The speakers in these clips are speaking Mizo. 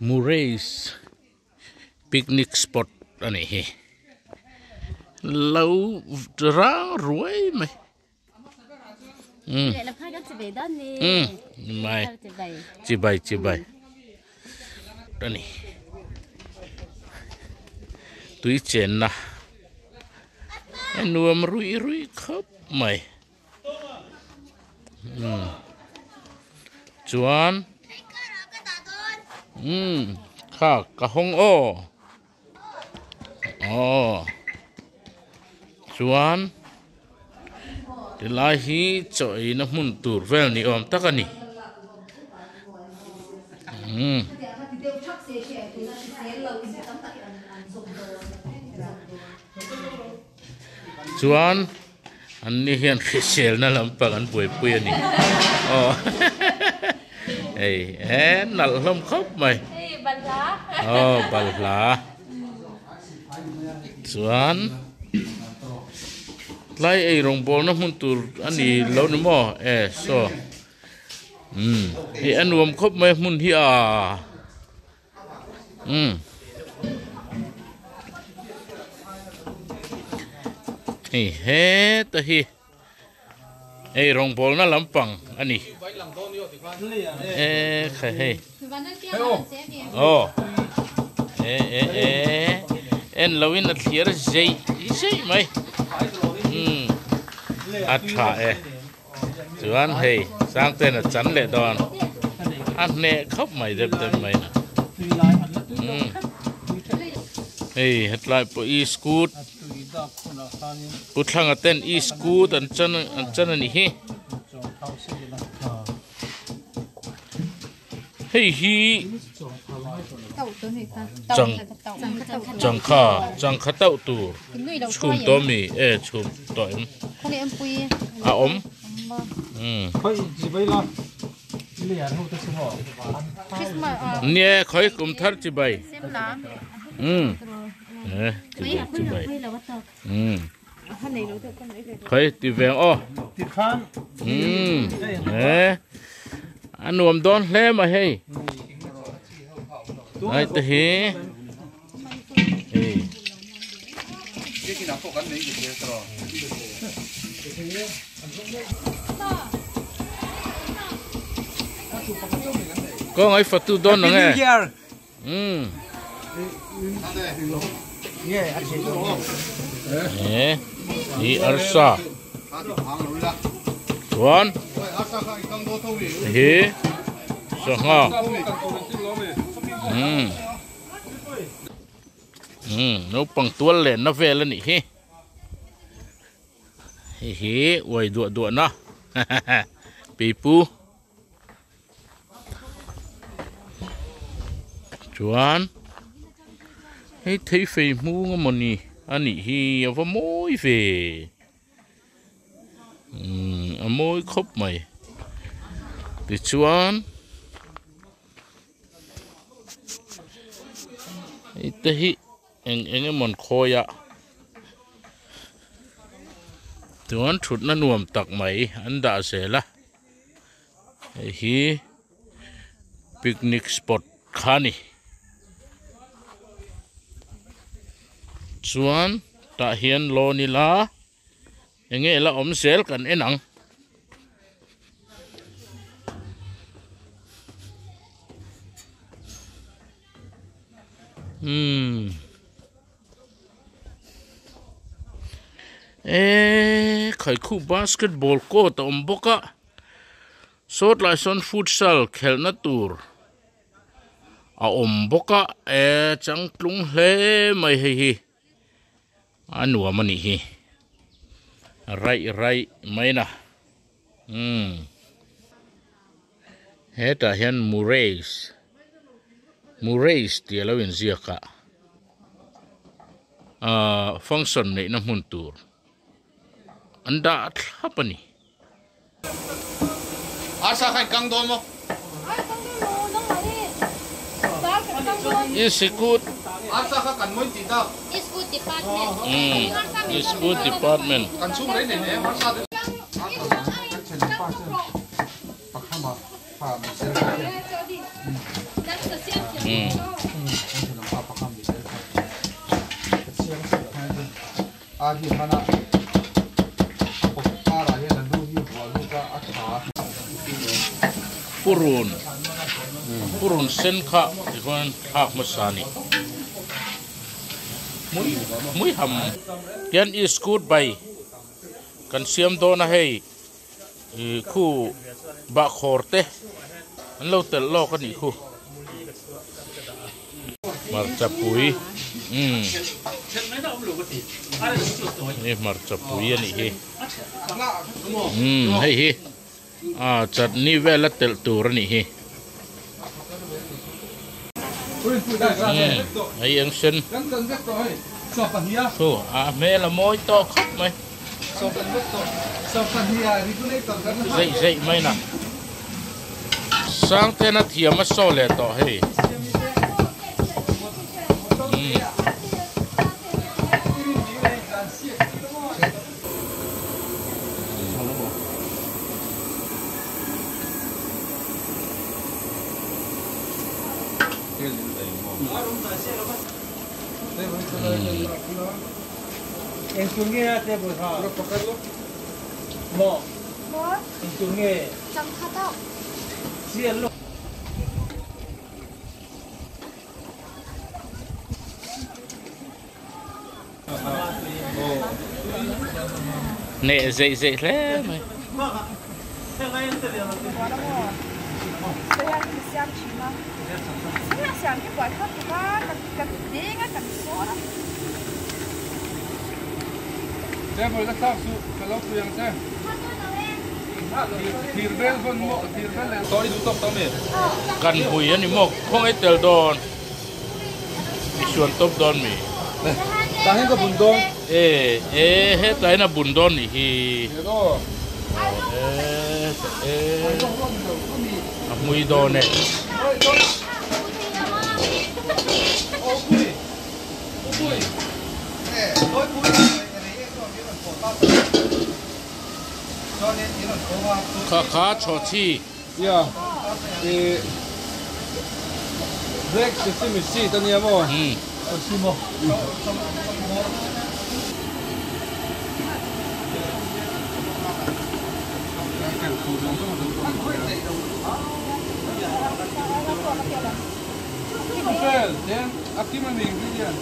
Murray's picnic spot a nih hi lo rang ruai mai umm mai chibai chibai a ni tui chenna a nuam ruih ruih khawp mai. Umm chuan umm kha ka hawng aw aw chuan tilai hi chaw eina hmun tur vel ni awm tak a ni umm. Chuan an ni hian hriselna lampang an buaipui a ni aw hei he nalh hlawm khawp mai aw balhla chuan tlai ei rawngbawlna hmun tur a ni lo ni maw e saw umm hei a nuam khawp mai hmun hi a. Umm hei heta hi ei rawngbawlna lampang a ni e kha hei aw e e e en lo in a thlir zeih zeih mai umm a tha e. Chuan hei Sangte'n a chan leh dawn a hneh khawp mai deuh deuh mai na. Umm hei hetlai pawh e scoot Pu Thlanga ten e scoot an chan an chan a nih hi. Hei hi chang changkha changkha tauh tur chhum tawh ami e chhum tawh em a awm umm nia khawi kum thar chibai umm e chibai chibai umm Khawi ti veng aw umm he a nuam dawn hle mai hei ai te hi hei có ngai fatu dawn ang e Umm. E hi arsa chuan hi sangha umm umm naupang tual lenna vel a nih hi hei hi uai duah duah na pipu. Chuan hei thei fei hmung emawni a nih hi a va mawi ve umm a mawi khawp mai tichuan hei te hi eng eng emawn khawi a chuan thutna nuam tak mai an dah zel a. Hei hi picnic spot kha a ni chuan tah hian lawn ila eng nge la awm zel kan en ang. Umm eee khaikhu basketball court a awm bawk a saw tlai sawn futsal khelhna tur a awm bawk a eee changtlung hle mai hei hi a nuam a nih hi raih raih mai na umm. Hetah hian Murrays Murrays tih a lo inziak a ahh function neihna hmun tur an dah thlap a ni. Arsa kha in kang dawn maw? I sikut. Arsa kha kan mawi tih tak. Umm School department. Kan chhung rei nei em arsa te. Um. Purun purun sen kha tikhuan thlak hmasa a ni mui mui ham tian iskut bai kan siam dawn a hei ih khu bahkhawr te an lo telh lawk a nih khu hmarcha pui umm hei hmarcha pui a nih hi umm hei hi ah chutney vel a telh tur a nih hi umm hei eng sen thu a hmel a mawi tawh khawp mai. Zeih zeih mai na. Sangten a thiam a saw leh tawh hei. Neh zeih zeih hle mai. Kan pui a ni maw khawngaih tel dawn i suan tawp dawn mi e e hetlai hian a bun dawn nih hi e a hmui dawn e. Kha kha chhaw chi. Ya e black sesame seed ania maw? Umm. Fel ten a kim ami ingredient.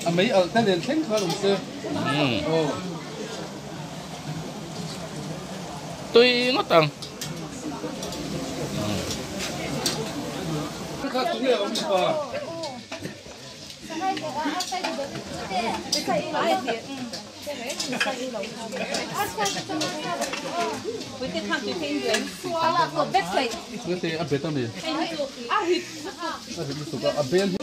A mei alh te nen thleng khan awm se. Aw. Tui ngawt ang. Kha tunge a awm pa. Te a bet ami. A hit lutuk a a bel hi.